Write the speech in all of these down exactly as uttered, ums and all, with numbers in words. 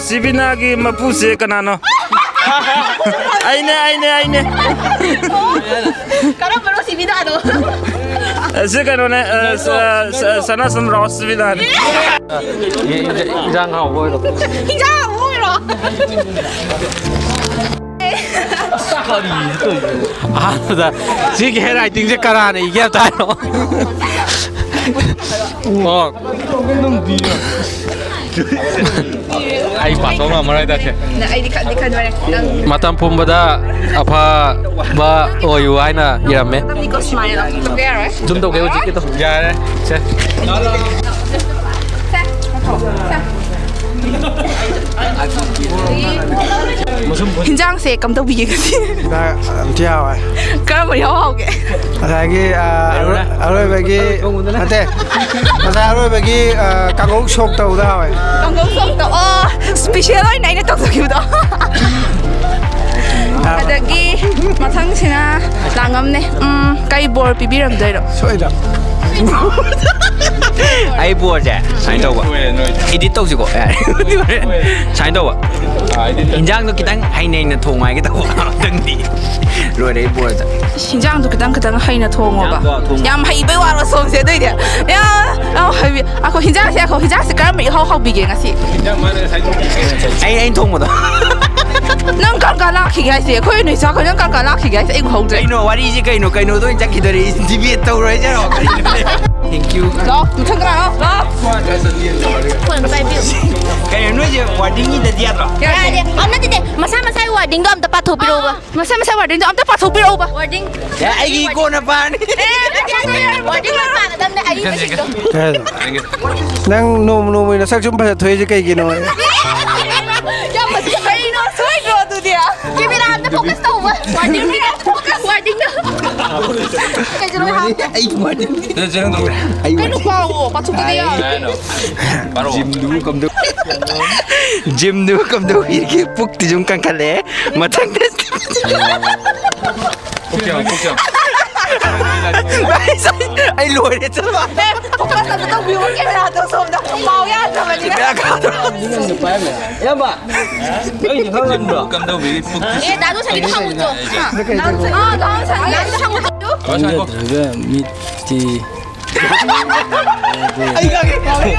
ꯁꯤꯕꯤꯅꯥꯒꯤ ꯃꯄꯨꯁꯦ ꯀꯅꯥꯅꯣ? ꯑꯩꯅꯦ, ꯑꯩꯅꯦ, ꯑꯩꯅꯦ꯫ ꯀꯔꯝꯕꯅꯣ ꯁꯤꯕꯤꯅꯥꯗꯣ? ꯑꯁꯤ ꯀꯩꯅꯣꯅꯦ, ꯑ, ꯁ-, ꯁ-, ꯁꯅꯥꯁꯝ ꯔꯥꯎ ꯁꯤꯕꯤꯅꯥꯅꯦ꯫ ꯏꯟꯖꯥꯡ ꯍꯥꯎꯕ ꯑꯣꯏꯔꯣ꯫ ꯏꯟꯖꯥꯡ ꯍꯥꯎꯕ ꯑꯣꯏꯔꯣ꯫ ꯑꯍꯥꯟꯕꯗ ꯁꯤꯒꯤ ꯍꯦꯟ ꯔꯥꯏꯇꯤꯡꯁꯦ ꯀꯅꯥꯅ ꯏꯒꯦ ꯑꯝꯇ ꯍꯥꯏꯔꯣ? ꯑꯣ꯫ ꯑꯩ ꯄꯥꯊꯣꯛ ꯉꯝꯃꯔꯣꯏꯗ ꯁꯦ꯫ ꯅꯪ ꯑꯩꯗꯤ ꯈꯟꯗꯤ ꯈꯟꯕꯅꯦ꯫ ꯅꯪ ꯃꯇꯝ ꯄꯨꯝꯕꯗ ꯑꯐꯕ ꯑꯣꯏꯌꯨ ꯍꯥꯏꯅ ꯏꯔꯝꯃꯦ꯫ ꯅꯪꯗꯤꯀꯣ ꯁꯨꯃꯥꯏꯅ ꯇꯧꯕ ꯌꯥꯔꯣꯏ꯫ ꯖꯨꯝ ꯇꯧꯒꯦ ꯍꯧꯖꯤꯛꯀꯤꯗꯣ꯫ ꯌꯥꯔꯦ꯫ ꯁꯦ꯫ ꯁꯦ꯫ ꯁꯦ꯫ ꯍꯤꯟꯖꯥꯡꯁꯦ ꯀꯝꯗꯧꯕꯤꯒꯦ ꯉꯁꯤ? ꯆꯥꯛ ꯌꯥꯝ ꯊꯤ ꯍꯥꯎꯋꯦ꯫ ꯀꯔꯝꯕ ꯏꯍꯥꯎ ꯍꯥꯎꯒꯦ? ꯉꯁꯥꯏꯒꯤ, ꯑ, ꯑꯔꯣꯏ-, ꯑꯔꯣꯏꯕꯒꯤ, ꯅꯠꯇꯦ, ꯉꯁꯥꯏ ꯑꯔꯣꯏꯕꯒꯤ, ꯑ, ꯀꯥꯡꯉꯧ ꯁꯣꯛ ꯇꯧꯗ ꯍꯥꯎꯋꯦ꯫ ꯀꯥꯡꯉꯧ ꯁꯣꯛ ꯇꯧ-, ꯑꯣ, special ꯑꯣꯏꯅ ꯑꯩꯅ ꯇꯧꯖꯈꯤꯕꯗꯣ꯫ ꯑꯗꯒꯤ ꯃꯊꯪꯁꯤꯅ ꯂꯥꯡꯉꯝꯅꯦ꯫ ꯎꯝ, ꯀꯩ ꯕꯣꯔ ꯄꯤꯕꯤꯔꯝꯗꯣꯏꯅꯣ? ꯁꯣꯏꯗ꯫ ꯑꯩ ꯕꯣꯔꯁꯦ ꯁꯨꯃꯥꯏꯅ ꯇꯧꯕ꯫ ꯏꯗꯤꯠ ꯇꯧꯁꯤꯀꯣ꯫ ꯌꯥꯔꯦ꯫ ꯁꯨꯃꯥꯏꯅ ꯇꯧꯕ꯫ ꯏꯟꯖꯥꯡꯗꯣ ꯈꯤꯇꯪ ꯍꯩꯅ ꯍꯩꯅ ꯊꯣꯡꯉꯣ ꯍꯥꯏꯒꯦ ꯇꯧꯕ꯫ ꯑꯝꯇꯪꯗꯤ꯫ ꯂꯣꯏꯔꯦ ꯑꯩ ꯕꯣꯔꯗ꯫ ꯏꯁ, ꯍꯤꯟꯖꯥꯡꯗꯣ ꯈꯤꯇꯪ ꯈꯤꯇꯪ ꯍꯩꯅ ꯊꯣꯡꯉꯣꯕ꯫ ꯍꯤꯟꯖꯥꯡꯗꯣ ꯊꯣꯡꯉꯣ꯫ ꯌꯥꯝ ꯍꯩꯕꯩ ꯋꯥꯔꯣ ꯁꯣꯝꯁꯦ ꯑꯗꯨꯏꯗꯤ꯫ ꯌꯥ, ꯌꯥꯝ ꯍꯩꯕꯤ-, ꯑꯩꯈꯣꯏ ꯍꯤꯟꯖꯥꯡꯁꯦ, ꯑꯩꯈꯣꯏ ꯍꯤꯟꯖꯥꯡꯁꯦ ꯀꯔꯝꯕ ꯏꯍꯥꯎ ꯍꯥꯎꯕꯤꯒꯦ ꯉꯁꯤ? ꯏꯟꯖꯥꯡ ꯃꯥꯅ ꯉꯁꯥꯏ ꯊꯣꯡꯕꯤꯒꯦ꯫ ꯑꯩ, ꯑꯩꯅ ꯊꯣꯡꯕꯗꯣ꯫ ꯅꯪ ꯀꯔꯝ ꯀꯥꯟ ꯂꯥꯛꯈꯤꯒꯦ ꯍꯥꯏꯁꯦ? ꯑꯩꯈꯣꯏ ꯅꯣꯏ ꯆꯥꯛ, ꯅꯪ ꯀꯔꯝ ꯀꯥꯟ ꯂꯥꯛꯈꯤꯒꯦ ꯍꯥꯏꯁꯦ? ꯑꯩ ꯎꯍꯧꯗ꯭ꯔꯦ꯫ ꯀꯩꯅꯣ ꯋꯥꯔꯤꯁꯦ ꯀꯩꯅꯣ? ꯀꯩꯅꯣꯗ ꯑꯣꯏꯅ ꯆꯠꯈꯤꯗꯣꯔꯦ꯫ Debate ꯇꯧꯔꯣꯏ ꯍꯥꯏꯔꯣ? Thank you꯫ ꯂꯥꯛꯑꯣ, ꯃꯊꯪ ꯂꯥꯛꯑꯣ, ꯂꯥꯛꯑꯣ꯫ ꯐꯣꯟ ꯄꯥꯏꯕꯤꯌꯨ꯫ ꯀꯩꯅꯣ ꯅꯣꯏꯁꯦ wording ꯏꯗꯗꯤ ꯌꯥꯗ꯭ꯔꯣ? ꯌꯥꯗꯦ꯫ ꯑ, ꯅꯠꯇꯦ, ꯅꯠꯇꯦ꯫ ꯃꯁꯥ ꯃꯁꯥꯒꯤ wordingꯗꯣ ꯑꯝꯇ ꯄꯥꯊꯣꯛꯄꯤꯔꯛꯑꯣꯕ꯫ ꯑꯥ, ꯑꯥ꯫ ꯃꯁꯥ ꯃꯁꯥ wordingꯗꯣ ꯑꯝꯇ ꯄꯥꯊꯣꯛꯄꯤꯔꯛꯑꯣꯕ꯫ Wording꯫ ꯑꯦ, ꯑꯩꯒꯤ ꯏꯀꯣꯟꯅ ꯄꯥꯔꯅꯤ꯫ ꯑꯦ, ꯅꯠꯇꯦ, ꯅꯠꯇꯦ, wording ꯂꯣꯏ ꯄꯥꯒꯗꯕꯅꯦ, ꯑꯍꯩꯕꯁꯤꯡꯗꯣ꯫ ꯀꯩ ꯍꯥꯏꯅꯣ? ꯅꯪ ꯅꯣꯡꯃ ꯅꯣꯡꯃꯒꯤ ꯅꯁꯛ ꯁꯨꯝ ꯐꯖꯊꯣꯛꯏꯁꯦ ꯀꯩꯒꯤꯅꯣ? ꯌꯥꯝ ꯐꯖꯩ꯫ ꯀꯩꯅꯣ, ꯁꯣꯏꯗ꯭ꯔꯣ ꯑꯗꯨꯗꯤ? Camera ꯑꯝꯇ focus ꯇꯧꯕ꯫ Wordingꯗ focus, wordingꯗ꯫ ꯀꯩꯁꯨ ꯂꯣꯏ ꯍꯥꯞꯇꯦ꯫ ꯑꯩ wording꯫ ꯁꯤꯗ ꯆꯦꯔꯪ ꯇꯧꯔꯦ꯫ ꯑꯩ ꯀꯩꯅꯣ wording꯫ ꯄꯥꯎꯑꯣ, ꯄꯥꯊꯣꯛꯇꯗꯤ ꯌꯥꯔꯣꯏ꯫ ꯀꯩ ꯍꯥꯏꯅꯣ? ꯄꯥꯔꯛꯑꯣ꯫ ꯖꯤꯝꯗꯨꯕꯨ ꯀꯝꯗꯧ-, ꯖꯤꯝꯗꯨꯕꯨ ꯀꯝꯗꯧꯕꯤꯔꯤꯒꯦ? ꯄꯨꯛꯇꯤ ꯁꯨꯝ ꯀꯟꯈꯠꯂꯛꯑꯦ꯫ ꯃꯊꯪꯗ ꯄꯨꯛ ꯌꯦꯡꯉꯣ, ꯄꯨꯛ ꯌꯦꯡꯉꯣ꯫ ꯑꯩ ꯂꯣꯏꯔꯦ, ꯆꯠꯂꯣ꯫ ꯑꯦ, focus ꯑꯝꯇ ꯇꯧꯕꯤꯌꯨ, camera ꯗꯣ ꯁꯣꯝꯗ꯫ ꯄꯥꯎ ꯌꯥꯗ꯭ꯔꯕꯅꯤꯅ꯫ ꯕꯦꯔꯥ ꯀꯥꯗ꯭ꯔꯣ? ꯑꯌꯥꯝꯕ, ꯅꯣꯏꯗꯤ ꯈꯪꯍꯟꯕ꯭ꯔꯣ? ꯀꯝꯗꯧꯕꯤ? ꯑꯦ, ꯗꯥ ꯖꯣꯟꯁꯟꯒꯤꯗꯣ ꯍꯪꯉꯨꯆꯣ꯫ ꯑꯥ, ꯗꯥ ꯖꯣꯟꯁꯟ, ꯗꯥ ꯖꯣꯟꯁꯟ ꯍꯪꯉꯨꯆꯣ꯫ ꯅꯠꯇ꯭ꯔꯒ ꯃꯤꯠꯇꯤ ꯑꯩ ꯈꯪꯉꯦ꯫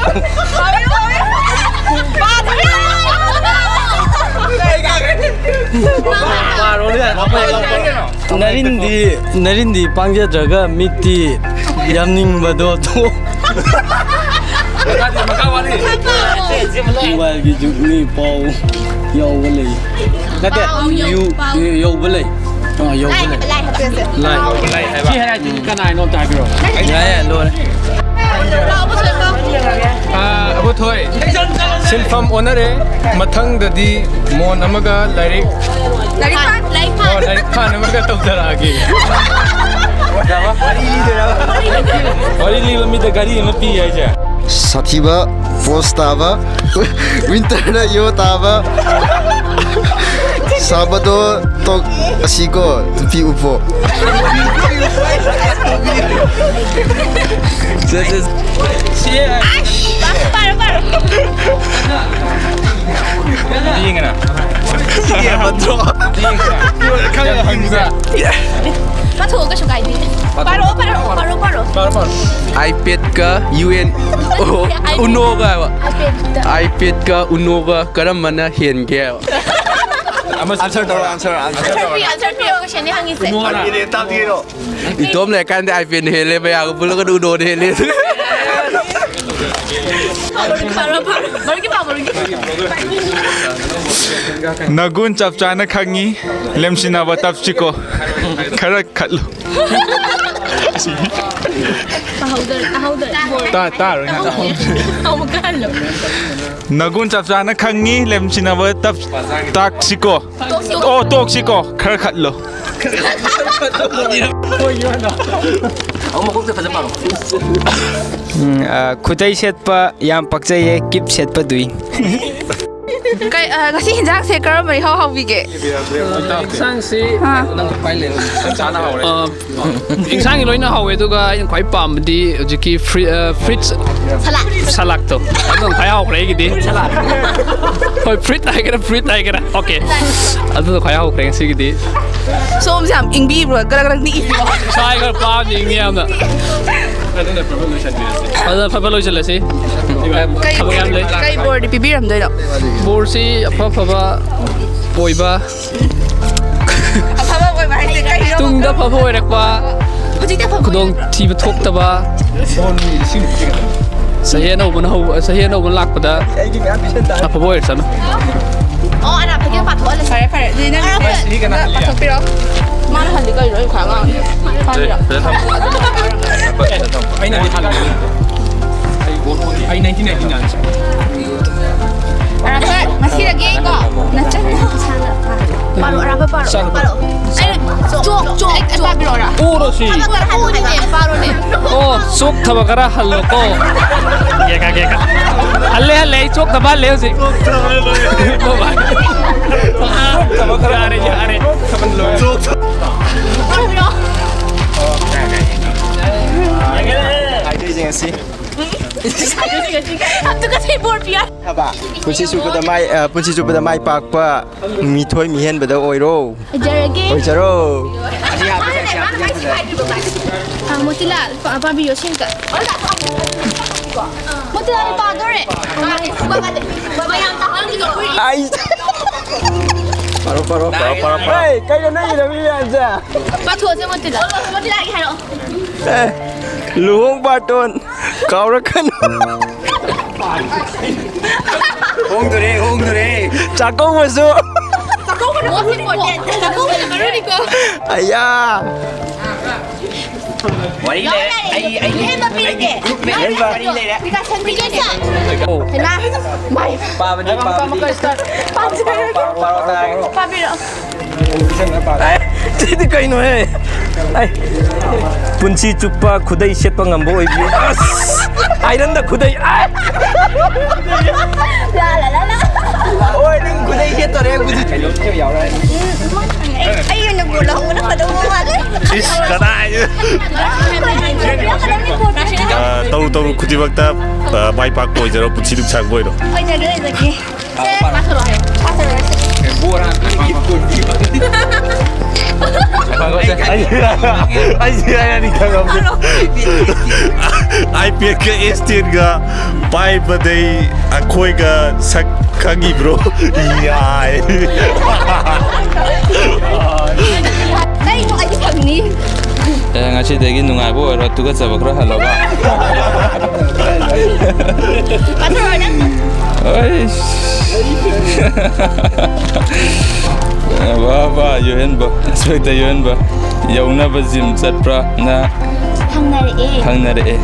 ꯅꯔꯤꯟꯗꯤ, ꯅꯔꯤꯟꯗꯤ ꯄꯥꯡꯖꯗ꯭ꯔꯒ ꯃꯤꯠꯇꯤ ꯌꯥꯝꯅꯤꯡꯕꯗꯣ ꯇꯣ꯫ ꯃꯈꯥꯗꯤ, ꯃꯈꯥ ꯋꯥꯠꯂꯤ꯫ ꯃꯣꯕꯥꯏꯜꯒꯤ ꯖꯨꯛꯅꯤ ꯄꯥꯎ ꯌꯥꯎꯕ ꯂꯩ꯫ ꯅꯠꯇꯦ, ꯄꯥꯎ ꯌꯧ-, ꯌꯨ-, ꯄꯥꯎ꯫ ꯌꯧꯕ ꯂꯩ꯫ ꯑꯥ, ꯌꯧꯕ ꯂꯥꯏ ꯂꯩ꯫ ꯍꯥꯏꯕ, ꯂꯥꯏ ꯍꯥꯏꯕ, ꯂꯥꯏ ꯍꯥꯏꯕ꯫ ꯂꯥꯏ ꯍꯥꯏꯕ꯫ ꯁꯤ ꯍꯥꯏꯔꯗꯤ ꯀꯅꯥ ꯍꯥꯏꯅꯣ ꯑꯝꯇ ꯍꯥꯏꯕꯤꯔꯛꯑꯣ꯫ ꯌꯥꯏ, ꯌꯥꯏ, ꯂꯣꯏꯔꯦ꯫ ꯑꯥ, ꯑꯕꯣꯊꯣꯏ, ꯁꯤꯟꯐꯝ ꯑꯣꯟꯅꯔꯦ꯫ ꯃꯊꯪꯗꯗꯤ ꯃꯣꯟ ꯑꯃꯒ ꯂꯥꯏꯔꯤꯛ, ꯂꯥꯏꯔꯤꯛ ꯐꯥꯟ-, ꯂꯥꯏꯔꯤꯛ ꯐꯥꯟ-, ꯑꯣ, ꯂꯥꯏꯔꯤꯛ ꯐꯥꯟ ꯑꯃꯒ ꯇꯧꯖꯔꯛꯑꯒꯦ꯫ ꯋꯥꯔꯤ ꯂꯤꯕ ꯃꯤꯗ ꯒꯥꯔꯤ ꯑꯃ ꯄꯤ ꯍꯥꯏꯁꯦ꯫ ꯁꯥꯊꯤꯕ, ꯄꯣꯁ ꯇꯥꯕ, ꯋꯤꯟꯇꯔꯗ ꯌꯣ ꯇꯥꯕ, ꯁꯥꯕꯗꯣ ꯇꯣꯛ ꯑꯁꯤꯀꯣ, ꯅꯨꯄꯤ ꯎꯞꯄꯣ꯫ ꯁꯦ, ꯁꯦ, ꯁꯦ꯫ ꯄꯥꯔꯣ, ꯄꯥꯔꯣ꯫ ꯌꯦꯡꯉꯦꯅ꯫ ꯌꯦꯡꯉꯦ ꯅꯠꯇ꯭ꯔꯣ? ꯌꯦꯡꯉꯦꯅ꯫ ꯈꯪꯉꯦ, ꯈꯪꯉꯦ꯫ ꯄꯥꯊꯣꯛꯑꯣ, ꯀꯩꯁꯨ ꯀꯥꯏꯗꯦ꯫ ꯄꯥꯔꯛꯑꯣ, ꯄꯥꯔꯛꯑꯣ, ꯄꯥꯔꯛꯑꯣ, ꯄꯥꯔꯛꯑꯣ꯫ ꯄꯥꯔꯣ, ꯄꯥꯔꯣ꯫ iPad ꯀ U N O, iPad꯫ UNO ꯒ ꯍꯥꯏꯕ꯫ iPad ꯇ꯫ iPad ꯀ UNO ꯒ ꯀꯔꯝꯕꯅ ꯍꯦꯟꯒꯦ ꯍꯥꯏꯕ? ꯑꯃ answer ꯇꯧꯔꯣ, answer, answer꯫ Answer ꯄꯤꯌꯣ, answer ꯄꯤꯌꯣ, question ꯅꯦ ꯍꯪꯉꯤꯁꯦ꯫ UNO ꯔ? ꯇꯥꯛꯄꯤꯔꯣ, ꯇꯥꯛꯄꯤꯔꯣ꯫ ꯏꯇꯣꯝ ꯂꯩꯔꯀꯥꯟꯗ iPad ꯅ ꯍꯦꯜꯂꯦ, ꯃꯌꯥꯝꯒ ꯄꯨꯜꯂꯒꯅ UNO ꯅ ꯍꯦꯜꯂꯦ꯫ ꯐꯔꯣ, ꯐꯔꯣ, ꯐꯔꯣ꯫ ꯃꯔꯨꯞꯀꯤ ꯄꯥꯎ, ꯃꯔꯨꯞꯀꯤ꯫ ꯅꯒꯨꯟ ꯆꯞ ꯆꯥꯅ ꯈꯪꯉꯤ, ꯂꯦꯝꯁꯤꯟꯅꯕ ꯇꯞꯁꯤꯀꯣ꯫ ꯈꯔ ꯈꯠꯂꯨ꯫ ꯇꯥꯍꯧꯗꯔꯦ, ꯇꯥꯍꯧꯗꯔꯦ꯫ ꯇꯥ-, ꯇꯥꯔꯣꯏ ꯅꯪ꯫ ꯑꯃꯨꯛꯀ ꯍꯜꯂꯣ꯫ ꯅꯒꯨꯟ ꯆꯞ ꯆꯥꯅ ꯈꯪꯉꯤ, ꯂꯦꯝꯁꯤꯟꯅꯕ ꯇꯞ-, ꯇꯥꯛꯁꯤꯀꯣ꯫ ꯇꯣꯛꯁꯤ꯫ ꯑꯣ, ꯇꯣꯛꯁꯤꯀꯣ꯫ ꯈꯔ ꯈꯠꯂꯣ꯫ ꯑꯃꯨꯛ ꯃꯀꯣꯛꯇ ꯐꯖꯅ ꯄꯥꯔꯣ꯫ ꯎꯝ, ꯑ, ꯈꯨꯗꯩ ꯁꯦꯠꯄ ꯌꯥꯝ ꯄꯛꯆꯩꯌꯦ, ꯀꯤꯞ ꯁꯦꯠꯄꯗꯨꯏ꯫ ꯀꯩ, ꯑ, ꯉꯁꯤ ꯍꯤꯟꯖꯥꯡꯁꯦ ꯀꯔꯝꯕꯅ ꯏꯍꯥꯎ ꯍꯥꯎꯕꯤꯒꯦ? ꯏꯟꯁꯥꯡꯁꯤ ꯑꯥ꯫ ꯅꯪ ꯄꯥꯏ ꯂꯩꯔꯣ꯫ ꯆꯞ ꯆꯥꯅ ꯍꯥꯎꯔꯦ꯫ ꯑ, ꯏꯟꯁꯥꯡꯒꯤ ꯂꯣꯏꯅ ꯍꯥꯎꯋꯦ, ꯑꯗꯨꯒ ꯑꯩꯅ ꯈ꯭ꯋꯥꯏ ꯄꯥꯝꯕꯗꯤ ꯍꯧꯖꯤꯛꯀꯤ ꯐ꯭ꯔꯤ ꯑ, ꯐ꯭ꯔꯤꯠꯁ ꯁꯂꯥꯗ꯫ ꯁꯂꯥꯗꯇꯣ, ꯑꯗꯨꯅ ꯈ꯭ꯋꯥꯏ ꯍꯥꯎꯈ꯭ꯔꯦ ꯑꯩꯒꯤꯗꯤ꯫ ꯍꯣꯏ, ꯐ꯭ꯔꯤꯠ ꯍꯥꯏꯒꯦꯔꯥ ꯐ꯭ꯔꯤꯠ ꯍꯥꯏꯒꯦꯔꯥ, ꯑꯣꯀꯦ, ꯑꯗꯨꯅ ꯈ꯭ꯋꯥꯏ ꯍꯥꯎꯈ꯭ꯔꯦ ꯉꯁꯤꯒꯤꯗꯤ꯫ ꯁꯣꯝꯁꯦ ꯌꯥꯝ ꯏꯪꯕꯤꯕ꯭ꯔꯣ? ꯒꯔ ꯒꯔ ꯅꯤꯛꯏꯁꯤꯕꯣ? ꯁꯥꯏ ꯈꯔ ꯄꯥꯕꯗꯤ ꯏꯪꯉꯦ ꯌꯥꯝꯅ꯫ ꯑꯗꯨꯅ ꯐꯕ ꯂꯣꯏꯁꯟꯕꯤꯔꯁꯤ꯫ ꯑꯗꯨꯅ ꯐꯕ ꯂꯣꯏꯁꯤꯜꯂꯁꯤ꯫ ꯀꯩ ꯊꯕꯛ ꯌꯥꯝ ꯂꯩ꯫ ꯀꯩ ꯕꯣꯔꯗꯤ ꯄꯤꯕꯤꯔꯝꯗꯣꯏꯅꯣ? ꯕꯣꯔꯁꯤ ꯑꯐ ꯑꯐꯕ ꯑꯣꯏꯕ, ꯑꯐꯕ ꯑꯣꯏꯕ ꯍꯥꯏꯁꯦ ꯀꯩꯅꯣ? ꯇꯨꯡꯗ ꯑꯐꯕ ꯑꯣꯏꯔꯛꯄ, ꯍꯧꯖꯤꯛꯇꯤ ꯑꯐꯕ ꯈꯨꯗꯣꯡ ꯊꯤꯕ ꯊꯣꯛꯇꯕ꯫ ꯆꯍꯤ ꯑꯅꯧꯕꯅ ꯍꯧ ꯆꯍꯤ ꯑꯅꯧꯕꯅ ꯂꯥꯛꯄꯗ ꯑꯐꯕ ꯑꯣꯏꯔꯁꯅꯨ꯫ ꯑꯣ, ꯑꯅꯥ ꯐꯖꯅ ꯄꯥꯊꯣꯛꯍꯜꯂꯁꯤ꯫ ꯐꯔꯦ, ꯐꯔꯦ꯫ ꯑꯗꯨꯗꯤ ꯅꯪ ꯄꯥꯊꯣꯛꯄꯤꯔꯣ꯫ ꯃꯥꯅ ꯍꯜꯂꯤ ꯀꯩꯅꯣ? ꯑꯩ ꯈ꯭ꯋꯥꯏ ꯑꯉꯥꯡꯅꯤ꯫ ꯐꯥꯕꯤꯔꯣ꯫ ꯑꯩꯅꯗꯤ ꯍꯜꯂꯦ꯫ ꯑꯩ nineteen ninety-nine꯫ ꯑꯔꯥꯞꯄ, ꯉꯁꯤꯗꯒꯤ ꯀꯣ, ꯅꯆꯟ ꯄꯥꯔꯣ, ꯑꯔꯥꯞꯄ ꯄꯥꯔꯣ꯫ ꯄꯥꯔꯣ꯫ ꯑꯩꯅ ꯆꯣꯛ, ꯆꯣꯛ, ꯆꯣꯛ꯫ ꯄꯥꯕꯤꯔꯣ, ꯑꯔꯥꯞꯄ꯫ ꯄꯥꯔꯣꯅꯦ꯫ ꯑꯣ, ꯆꯣꯛ ꯊꯕꯛ ꯈꯔ ꯍꯜꯂꯣꯀꯣ꯫ ꯀꯦꯀꯥ, ꯀꯦꯀꯥ꯫ ꯍꯜꯂꯦ, ꯍꯜꯂꯦ, ꯑꯩ ꯆꯣꯛ ꯊꯕꯛ ꯍꯜꯂꯦ ꯍꯧꯖꯤꯛ꯫ ꯌꯥꯔꯦ, ꯌꯥꯔꯦ꯫ ꯑꯗꯨꯒ ꯁꯤ ꯕꯣꯔ ꯄꯤꯌꯥ꯫ ꯄꯨꯟꯁꯤ ꯆꯨꯞꯄꯗ ꯃꯥꯏ ꯑ, ꯄꯨꯟꯁꯤ ꯆꯨꯞꯄꯗ ꯃꯥꯏ ꯄꯥꯛꯄ ꯃꯤꯊꯣꯏ ꯃꯤꯍꯦꯟꯕꯗ ꯑꯣꯏꯔꯣ꯫ ꯑꯣꯏꯖꯔꯒꯦ꯫ ꯑꯣꯏꯖꯔꯣ꯫ ꯑ, ꯃꯣꯇꯤꯂꯥꯜ, ꯄꯥ-, ꯄꯥꯕꯤꯌꯣ ꯁꯤꯝꯇ꯫ ꯃꯣꯇꯤꯂꯥꯜ ꯄꯥꯗꯣꯔꯦ꯫ ꯑꯩ ꯄꯥꯔꯣ, ꯄꯥꯔꯣ, ꯄꯥꯔꯣ, ꯄꯥꯔꯣ, ꯄꯥꯔꯣ꯫ ꯍꯦ, ꯀꯩꯅꯣ ꯅꯪ ꯏꯔꯝꯃꯤ ꯃꯌꯥꯝꯁꯦ? ꯄꯥꯊꯣꯛꯑꯁꯦ ꯃꯣꯇꯤꯂꯥꯜ꯫ ꯃꯣꯇꯤꯂꯥꯜꯒꯤ ꯍꯥꯏꯔꯛꯑꯣ꯫ ꯑꯦ, ꯂꯨꯍꯣꯡ ꯕꯥꯔꯇꯣꯟ ꯀꯥꯎꯔꯛꯀꯅꯨ꯫ ꯍꯣꯡꯗꯣꯔꯦ, ꯍꯣꯡꯗꯣꯔꯦ꯫ ꯆꯥꯛꯀꯧꯕꯁꯨ꯫ ꯆꯥꯛꯀꯧꯕꯅ ꯃꯔꯨꯅꯤꯀꯣ꯫ ꯆꯥꯛꯀꯧꯕꯅ ꯃꯔꯨꯅꯤꯀꯣ꯫ ꯑꯌꯥ꯫ ꯋꯥꯔꯤ ꯂꯩꯔꯦ꯫ ꯑꯩ, ꯑꯩ, ꯍꯦꯟꯅ ꯄꯤꯔꯒꯦ꯫ ꯒ꯭ꯔꯨꯞ ꯃꯦꯁꯦꯖ ꯋꯥꯔꯤ ꯂꯩꯔꯦ꯫ ꯄꯤꯀꯥꯁꯟ, ꯄꯤꯀꯥꯁꯟ꯫ ꯍꯩꯃꯥ꯫ ꯃꯥꯏ꯫ ꯄꯥꯕꯗꯤ, ꯄꯥꯕꯗꯤ꯫ ꯄꯥꯖꯔꯒꯦ꯫ ꯄꯥꯔꯣ, ꯄꯥꯔꯣ, ꯇꯥꯔꯒꯦ꯫ ꯄꯥꯕꯤꯔꯣ꯫ ꯁꯤꯗꯤ ꯀꯩꯅꯣꯍꯦ? ꯑꯩ ꯄꯨꯟꯁꯤ ꯆꯨꯞꯄ ꯈꯨꯗꯩ ꯁꯦꯠꯄ ꯉꯝꯕ ꯑꯣꯏꯕꯤꯌꯨ꯫ ꯑꯁ! ꯑꯥꯏꯔꯟꯗ ꯈꯨꯗꯩ꯫ ꯑꯥꯏ! ꯍꯣꯏ, ꯅꯪ ꯈꯨꯗꯩ ꯁꯦꯠꯇꯣꯔꯦ ꯍꯧꯖꯤꯛ꯫ ꯑꯩ ꯑꯣꯏꯅ ꯕꯣꯜ ꯂꯧꯍꯧꯕꯅ ꯐꯗꯧꯕ ꯃꯥꯜꯂꯦ꯫ ꯏꯁ, ꯀꯗꯥꯏ? ꯑ, ꯇꯧꯔꯨ ꯇꯧꯔꯨ ꯈꯨꯗꯤꯡꯃꯛꯇ, ꯑ, ꯃꯥꯏ ꯄꯥꯛꯄ ꯑꯣꯏꯖꯔꯣ, ꯄꯨꯟꯁꯤ ꯅꯨꯡꯁꯥꯡꯕ ꯑꯣꯏꯔꯣ꯫ ꯑꯣꯏꯖꯒꯦ, ꯑꯣꯏꯖꯒꯦ꯫ ꯁꯦ, ꯄꯥꯊꯣꯔꯛꯑꯣ, ꯄꯥꯊꯣꯔꯛꯑꯣ꯫ ꯑꯩ, ꯑꯩ ꯍꯥꯏꯔꯅꯤ ꯈꯪꯉꯕꯅꯦ꯫ iPad-ꯀ S ten-ꯒ ꯄꯥꯏꯕꯗꯩ ꯑꯩꯈꯣꯏꯒ ꯁꯛ ꯈꯪꯉꯤꯕ꯭ꯔꯣ? ꯌꯥꯏ꯫ ꯀꯩꯅꯣ, ꯑꯩꯗꯤ ꯐꯪꯅꯤ꯫ ꯑꯦ, ꯉꯁꯤꯗꯒꯤ ꯅꯨꯡꯉꯥꯏꯕ ꯑꯣꯏꯔꯣ, ꯇꯨꯀꯠꯆꯕ ꯈꯔ ꯍꯜꯂꯣꯕ꯫ ꯄꯥꯊꯣꯔꯛꯑꯣ ꯅꯪ꯫ ꯑꯩꯁ꯫ ꯕꯥ, ꯕꯥ, ꯌꯣꯍꯦꯟꯕ, ꯏꯟꯁꯄꯦꯛꯇꯔ ꯌꯣꯍꯦꯟꯕ, ꯌꯧꯅꯕ ꯖꯤꯝ ꯆꯠꯄ꯭ꯔꯥ? ꯅ ꯍꯪꯅꯔꯛꯑꯦ꯫ ꯍꯪꯅꯔꯛꯑꯦ꯫